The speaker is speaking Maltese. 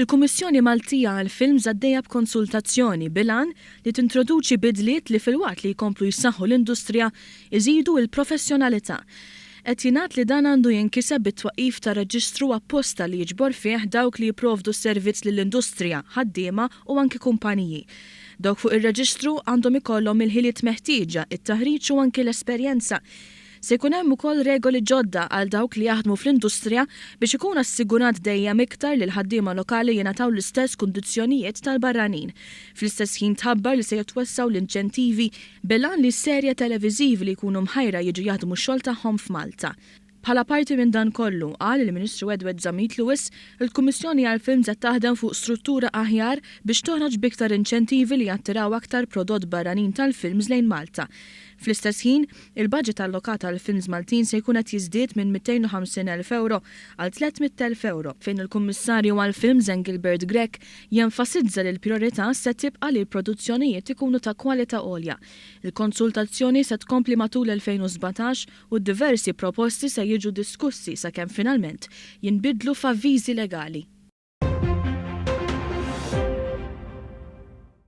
Il-Kummissjoni Maltija għall-Films għaddejja b'konsultazzjoni bil-għan li tintroduċi bidliet li filwaqt li jkomplu jsaħħu l-industrija, iżidu l-professjonalità. Qed jingħad li dan għandu jinkiseb bit-twaqqif ta' reġistru apposta li jiġbor fih dawk li jipprovdu s-servizz lill-industrija, ħaddiema u anki kumpaniji. Dawk fuq ir-reġistru għandhom ikollhom il-ħiliet meħtieġa, it-taħriġ u anki l-esperjenza. Se jkun hemm ukoll regoli ġodda għal dawk li jaħdmu fl-industrija biex ikun assigurat dejjem iktar li l-ħaddiema lokali jingħataw l-istess kundizzjonijiet tal-barranin. Fl-istess ħin tħabbar li se jitwessgħu l-inċentivi bil-għan li serje televiżivi li jkunu mħajra jiġu jaħdmu x-xogħol tagħhom f'Malta. Bħala parti minn dan kollu, qal il-Ministru Edward Zammit Lewis, il-Kummissjoni għall-Films qed taħdem fuq struttura aħjar biex toħroġ b'iktar inċentivi li jattiraw aktar prodott barranin tal-films lejn Malta. Fl-istess ħin, il-baġit allokat għall-films Maltin se jkun qed jiżdied minn 250,000 ewro għal 300,000 ewro, fejn il-Kummissarju għall-Films Engelbert Grech jenfasizza li l-prijorità se tibqa' li l-produzzjonijiet ikunu ta' kwalità għolja. Il-konsultazzjoni se tkompli matul 2017 u d-diversi proposti se jiġu diskussi sakemm finalment jinbidlu f'avviżi legali.